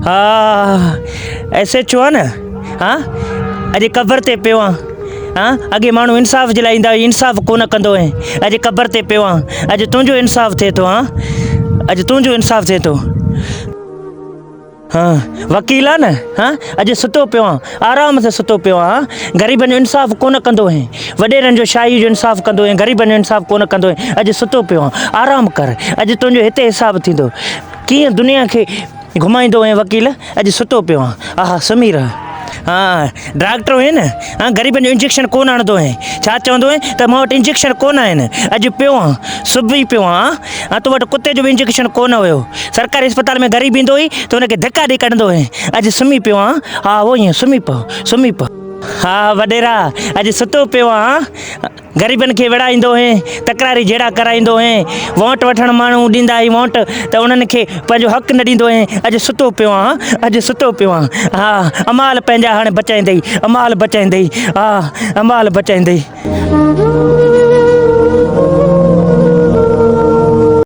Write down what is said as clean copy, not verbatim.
ها S H O آ نه ها اڄ قبر تي پيو آن ها اڳي ماڻهو انصاف جي لاء ايندا هئي انصاف ڪونه ڪندو هئين اڄ قبر تي پيو آن اڄ تنهنجو انصاف ٿئي ٿو ها اڄ تنهنجو انصاف ٿئي ٿو ها وڪيل آ نه ها اڄ ستو پيو آن آرام سان ستو پيو آن غريبن جو انصاف ڪونه ڪندو هئين وڏيرن جو شاهي جو انصاف ڪندو هئين غريبن جو انصاف ڪونه ڪندو هئين اڄ ستو پيو آن آرام ڪر اڄ تنهنجو هتي حساب ٿيندو ڪيئن دنيا کي گهمائيندو هئين وڪيل اڄ ستو پيو آن آها سمهي رهه ها ڊاڪٽر هئين نه ها غريبن جو انجيڪشن ڪونه هڻندو هئين ڇا چوندو هئين ته مان وٽ انجيڪشن ڪونه آهن اڄ پيو آن سبي پيو آن ها تو وٽ ڪتي جو به انجيڪشن ڪونه هيو سرڪاري اسپتال ۾ غريب ايندو هئي ته ان کي ڌڪا ڏئي ڪڍندو هئين اڄ سمهي پيو آن ها هو ائين سمهي پئو سمهي پئو ها وڏيرا اڄ ستو پيو آن غريبن کي وڙهائيندو هئين، تڪراري جهيڙا ڪرائيندو هئين، ووٽ وٺڻ ماڻهو ڏيندا هئي ووٽ ته انهن کي پنهنجو حق نه ڏيندو هئين، اڄ ستو پيو آهان، اڄ ستو پيو آهان، ها امال پنهنجا هاڻي بچائيندئي، امال بچائيندئي، ها امال بچائيندئي.